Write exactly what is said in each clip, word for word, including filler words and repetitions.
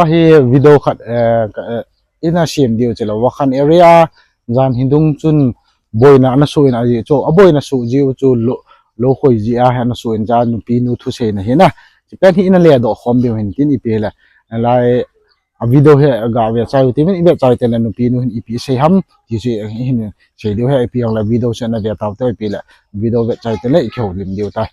Hi video khat, eh, ka, eh, ina sem diu chule, Wakhan area, jan hidung chun boina ana soh in ahi chu, a boina soh jiu chu lo, lo khoi ji a hi ana soh in jan nupi nu thuseina hi na. Chipen hi ina le doh khom diu hin tin ipi le. Lai a video hi ga ve chai u ti min i ve chai te le nupi nu hin ipi sei ham ti chu hin sei diu hi ipi hong le video chu ana ve tau te ipi le video ve chai te le i kihoulim diu tai.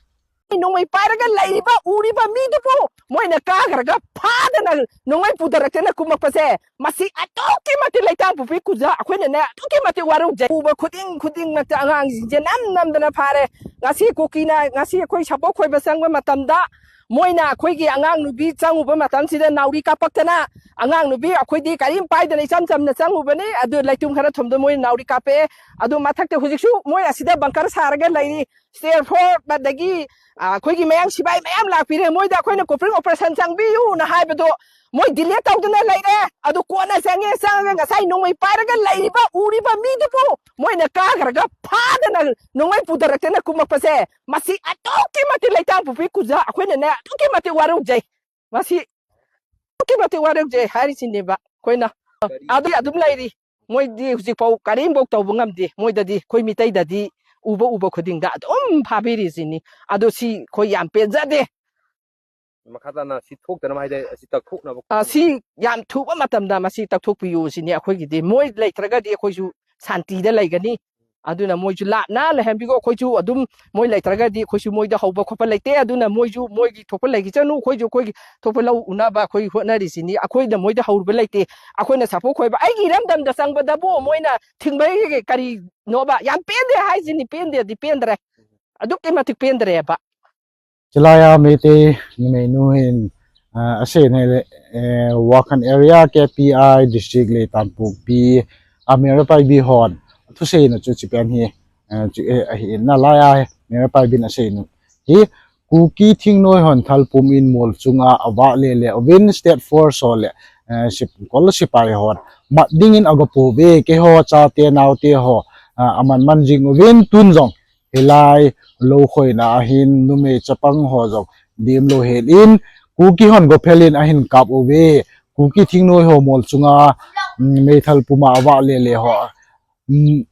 ꯅꯣꯡꯃꯩ ꯄꯥꯏꯔꯒ ꯂꯩꯔꯤꯕ, ꯎꯔꯤꯕ ꯃꯤꯗꯨꯕꯨ ꯃꯣꯏꯅ ꯀꯥꯈ꯭ꯔꯒ ꯐꯥꯗꯅ ꯅꯣꯡꯃꯩ ꯄꯨꯊꯔꯛꯇꯅ ꯀꯨꯝꯃꯛꯄꯁꯦ, ꯃꯁꯤ ꯑꯗꯨꯛꯀꯤ ꯃꯇꯤꯛ ꯂꯩꯇꯥꯝꯄꯣꯛꯄꯤ ꯈꯨꯟꯖꯥ ꯑꯩꯈꯣꯏꯅꯅꯦ ꯑꯗꯨꯛꯀꯤ ꯃꯇꯤꯛ ꯋꯥꯔꯧꯖꯩ꯫ ꯎꯕ ꯈꯨꯗꯤꯡ ꯈꯨꯗꯤꯡꯃꯛꯇ ꯑꯉꯥꯡꯁꯤꯡꯁꯦ ꯅꯝ ꯅꯝꯗꯅ ꯐꯥꯔꯦ꯫ ꯉꯁꯤ ꯀꯨꯀꯤꯅ, ꯉꯁꯤ ꯑꯩꯈꯣꯏ ꯁꯥꯄꯣꯛ ꯈꯣꯏꯕ ꯆꯪꯕ ꯃꯇꯝꯗ ꯃꯣꯏꯅ ꯑꯩꯈꯣꯏꯒꯤ ꯑꯉꯥꯡ ꯅꯨꯄꯤ ꯆꯪꯉꯨꯕ ꯃꯇꯝꯁꯤꯗ ꯅꯥꯎꯔꯤ ꯀꯥꯞꯄꯛꯇꯅ, ꯑꯉꯥꯡ ꯅꯨꯄꯤ ꯑꯩꯈꯣꯏꯗꯤ ꯀꯔꯤꯝ ꯄꯥꯏꯗꯅ ꯏꯆꯝ ꯆꯝꯅ ꯆꯪꯉꯨꯕꯅꯤ꯫ ꯑꯗꯨ ꯂꯩꯇꯨꯝ ꯈꯔ ꯊꯨꯝꯗ ꯃꯣꯏ ꯅꯥꯎꯔꯤ ꯀꯥꯞꯄꯛꯑꯦ꯫ ꯑꯗꯨ ꯃꯊꯛꯇ ꯍꯧꯖꯤꯛꯁꯨ ꯃꯣꯏ ꯑꯁꯤꯗ ꯕꯪꯀꯔ ꯁꯥꯔꯒ ꯂꯩꯔꯤ꯫ ꯁ꯭ꯇꯦꯠ ꯐꯣꯔꯁ ꯑꯗꯒꯤ, ꯑ, ꯑꯩꯈꯣꯏꯒꯤ ꯃꯌꯥꯡ ꯁꯤꯐꯥꯏ ꯃꯌꯥꯝ ꯂꯥꯛꯄꯤꯔꯦ꯫ ꯃꯣꯏꯗ ꯑꯩꯈꯣꯏꯅ ꯀꯣꯄꯔꯤꯡ ꯑꯣꯄꯔꯦꯁꯟ ꯆꯪꯕꯤꯌꯨꯅ ꯍꯥꯏꯕꯗꯣ ꯃꯣꯏ ꯗꯤꯂꯦ ꯇꯧꯗꯅ ꯂꯩꯔꯦ꯫ ꯑꯗꯨ ꯀꯣꯟꯅ ꯆꯪꯉꯦ, ꯆꯪꯉꯒ ꯉꯁꯥꯏ ꯅꯣꯡꯃꯩ ꯄꯥꯏꯔꯒ ꯂꯩꯔꯤꯕ, ꯎꯔꯤꯕ ꯃꯤꯗꯨꯕꯨ ꯃꯣꯏꯅ ꯀꯥꯈ꯭ꯔꯒ ꯐꯥꯗꯅ ꯅꯣꯡꯃꯩ ꯄꯨꯊꯔꯛꯇꯅ ꯀꯨꯝꯃꯛꯄꯁꯦ, ꯃꯁꯤ ꯑꯗꯨꯛꯀꯤ ꯃꯇꯤꯛ ꯂꯩꯇꯥꯝꯄꯣꯛꯄꯤ ꯈꯨꯟꯖꯥ ꯑꯩꯈꯣꯏꯅꯅꯦ ꯑꯗꯨꯛꯀꯤ ꯃꯇꯤꯛ ꯋꯥꯔꯧꯖꯩ꯫ ꯃꯁꯤ ꯑꯗꯨꯛꯀꯤ ꯃꯇꯤꯛ ꯋꯥꯔꯧꯖꯩ ꯍꯥꯏꯔꯤꯁꯤꯅꯦꯕ ꯑꯩꯈꯣꯏꯅ꯫ ꯑꯗꯨ ꯑꯗꯨꯝ ꯂꯩꯔꯤ꯫ ꯃꯣꯏꯗꯤ ꯍꯧꯖꯤꯛꯐꯥꯎ ꯀꯔꯤꯝꯐꯥꯎ ꯇꯧꯕ ꯉꯝꯗꯦ꯫ ꯃꯣꯏꯗꯗꯤ, ꯑꯩꯈꯣꯏ ꯃꯤꯇꯩꯗꯗꯤ ꯎꯕ ꯎꯕ ꯈꯨꯗꯤꯡꯗ ꯑꯗꯨꯝ ꯐꯥꯕꯤꯔꯤꯁꯤꯅꯤ꯫ ꯑꯗꯣ ꯁꯤ ꯑꯩꯈꯣꯏ ꯌꯥꯝ ꯄꯦꯟꯖꯗꯦ꯫ ꯃꯈꯥ ꯇꯥꯅ ꯁꯤ ꯊꯣꯛꯇꯅꯕ ꯍꯥꯏꯗꯤ ꯑꯁꯤ ꯇꯛꯊꯣꯛꯅꯕ ꯑ, ꯁꯤ ꯌꯥꯝ ꯊꯨꯕ ꯃꯇꯝꯗ ꯃꯁꯤ ꯇꯛꯊꯣꯛꯄꯤꯌꯨ ꯁꯤꯅꯤ ꯑꯩꯈꯣꯏꯒꯤꯗꯤ꯫ ꯃꯣꯏ ꯂꯩꯇ꯭ꯔꯒꯗꯤ ꯑꯩꯈꯣꯏꯁꯨ ꯁꯥꯟꯇꯤꯗ ꯂꯩꯒꯅꯤ꯫ ꯑꯗꯨꯅ ꯃꯣꯏꯁꯨ ꯂꯥꯞꯅ ꯂꯩꯍꯟꯕꯤꯈꯣ꯫ ꯑꯩꯈꯣꯏꯁꯨ ꯑꯗꯨꯝ, ꯃꯣꯏ ꯂꯩꯇ꯭ꯔꯒꯗꯤ ꯑꯩꯈꯣꯏꯁꯨ ꯃꯣꯏꯗ ꯍꯧꯕ ꯈꯣꯠꯄ ꯂꯩꯇꯦ꯫ ꯑꯗꯨꯅ ꯃꯣꯏꯁꯨ ꯃꯣꯏꯒꯤ ꯊꯣꯛꯄ ꯂꯩꯈꯤꯁꯅꯨ, ꯑꯩꯈꯣꯏꯁꯨ ꯑꯩꯈꯣꯏꯒꯤ ꯊꯣꯛꯄ ꯂꯧ ꯎꯅꯕ ꯑꯩꯈꯣꯏ ꯍꯣꯠꯅꯔꯤꯁꯤꯅꯤ꯫ ꯑꯩꯈꯣꯏꯅ ꯃꯣꯏꯗ ꯍꯧꯔꯨꯕ ꯂꯩꯇꯦ꯫ ꯑꯩꯈꯣꯏꯅ ꯁꯥꯐꯨ ꯈꯣꯏꯕ, ꯑꯩꯒꯤ ꯏꯔꯝꯗꯝꯗ ꯆꯪꯕꯗꯕꯨ ꯃꯣꯏꯅ ꯊꯤꯡꯕꯒꯤ ꯀꯔꯤꯅꯣꯕ? ꯌꯥꯝ ꯄꯦꯟꯗꯦ ꯍꯥꯏꯁꯤꯅꯤ, ꯄꯦꯟꯗꯦꯗꯤ ꯄꯦꯟꯗ꯭ꯔꯦ, ꯑꯗꯨꯛꯀꯤ ꯃꯇꯤꯛ ꯄꯦꯟꯗ꯭ꯔꯦꯕ꯫ Chulaiya Meitei numeinu hin, ah, asei nai le, eh, Wakhan area K P I district Leitanpokpi a Meira Paibi hon thuseina chu chipen hi, eh, chu, eh, ahi in na laiya hi Meira Paibi in aseinu hi Kuki thingnoi hon thal pum in mol chunga avah lele uvin state force ho le, eh, sip-, kol sipai hon mat dingin agapouve, keiho chate naote ho, ah, aman man jing uvin tun jong hilai lou khoina ahin numei chapang ho jong dimlou hel in Kuki hon gophel in ahin kap uve. Kuki thingnoi ho mol chunga, mm, meithal puma avah lele ho, mm,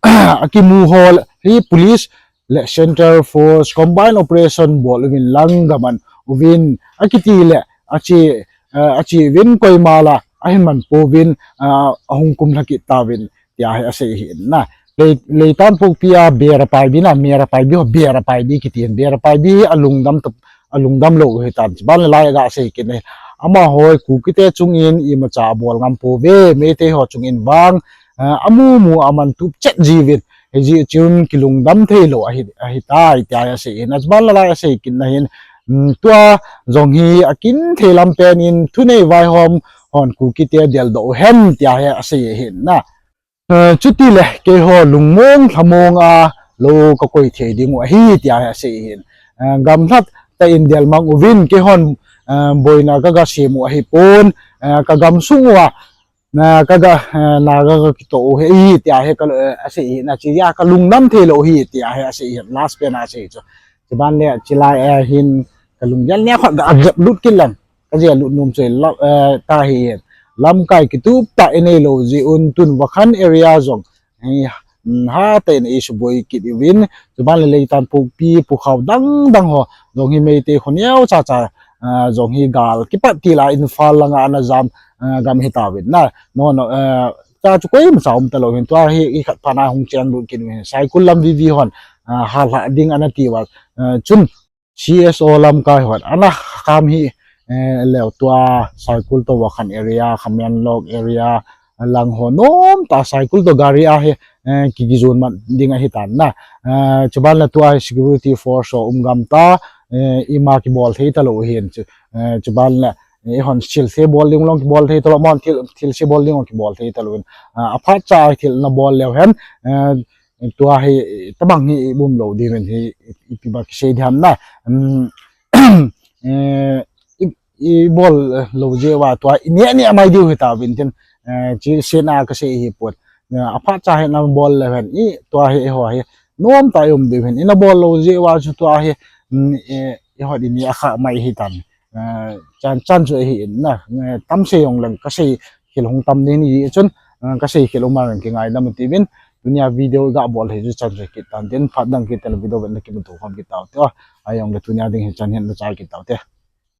akimu ho hi police le central force combined operation bol uvin lang gaman uvin akiti le achi, eh, achi uvin koima la ahin man pouvin, ah, ahung kum lhakit tauvin tia hi asei hi na. Lei, Leitanpokpi a Meira Paibi na, Meira Paibi ho, Meira Paibi kiti hin, Meira Paibi hi alungdam ta, alungdam lou hi tan. Chuban le lai ga sei kit ne. Amaho hi Kukite chungin imacha abol ngam pouve, Meitei ho chungin vang, ah, amu mu aman tup chet jiuvin. Hijeh chun kilungdam thei lou ahi, ahi tai, tia asei hin. Chuban le lai asei kit na hin, mm, tua jong hi akin thei lam pen in thunei vaihom hon Kukite deldoh uhen, tia hi asei hin na. Eh, chuti le, keiho lungmong lhamong a lou kakoi thei ding u ahi, tia hi asei hin. Eh, gamlhat tah in delmang uvin, keihon, eh, boina kaga sem u ahipon, eh, kagam sung uva, na kaga, eh, na kaga kitoh u ahi, tia hi ka, eh, asei hin, na chia kalungdam thei lou ahi, tia hi asei hin, last pen a asei chu. Chuban le, chulai, eh, hin, kalunggel neo khat ga ajep lut kit lang. Kajia lut nom chu la, eh, ta hi hin. Lamkai kitup tah inei lou jeh un tun Wakhan area jong, eh, mm, hatah in eisuboi kit uvin. Chuban le Leitanpokpi, Pukhao dang dang ho jong hi Meitei kho neo cha cha, ah, jong hi gal kipat til a Imphal langa ana jam, ah, gam hi tauvin na. No, no, eh, cha chu koima cha um talou hin tua hi i khat phat na hung chen lut kit uvin. Saikul lam vivi hon, ah, halha ding ana ti uva, ah, chun C S O lamkai hon ana kham hi, eh, leu tua Saikul to Wakhan area, Khamenlok area, lang ho nom tah Saikul to gari a hi, eh, ki, kijun man ding ahi tan na. Eh, chuban le tua hi security force ho um gam ta, eh, ima kibol thei talou hin chu, eh, chuban le, eh, hon sil se bol ding long kibol thei talou, mon thil, thil se bol ding long kibol thei talou hin. Ah, aphat cha thil na bol leu hen, eh, tua hi, tabang hi i bum lou ding in hi, i, ipi ba kisei diham na. Um, eh, i, i bol, eh, lou jeh uva tua, i ne ne amai diu hi tauvin tin, eh, chi sena kasei hi pon. Eh, aphat cha hi na bol le hen, i tua hi, i ho hi, nom tah i um diu hin, i na bol lou jeh uva chu tua hi, um, eh, i ho i ne akha mai hi tan. Chan chan chu ahi in na, tamsei jong leng kasei khel hung tam ding ahi chun, kasei khel um a jong kingaidam u tivin, tunia video ga bol hi chu chan chu kit tan tin, phat dang kit teng le video vet le kimuto khom kit tau te. Ahi jongle tunia ding hi chan hin nachai kit tau te.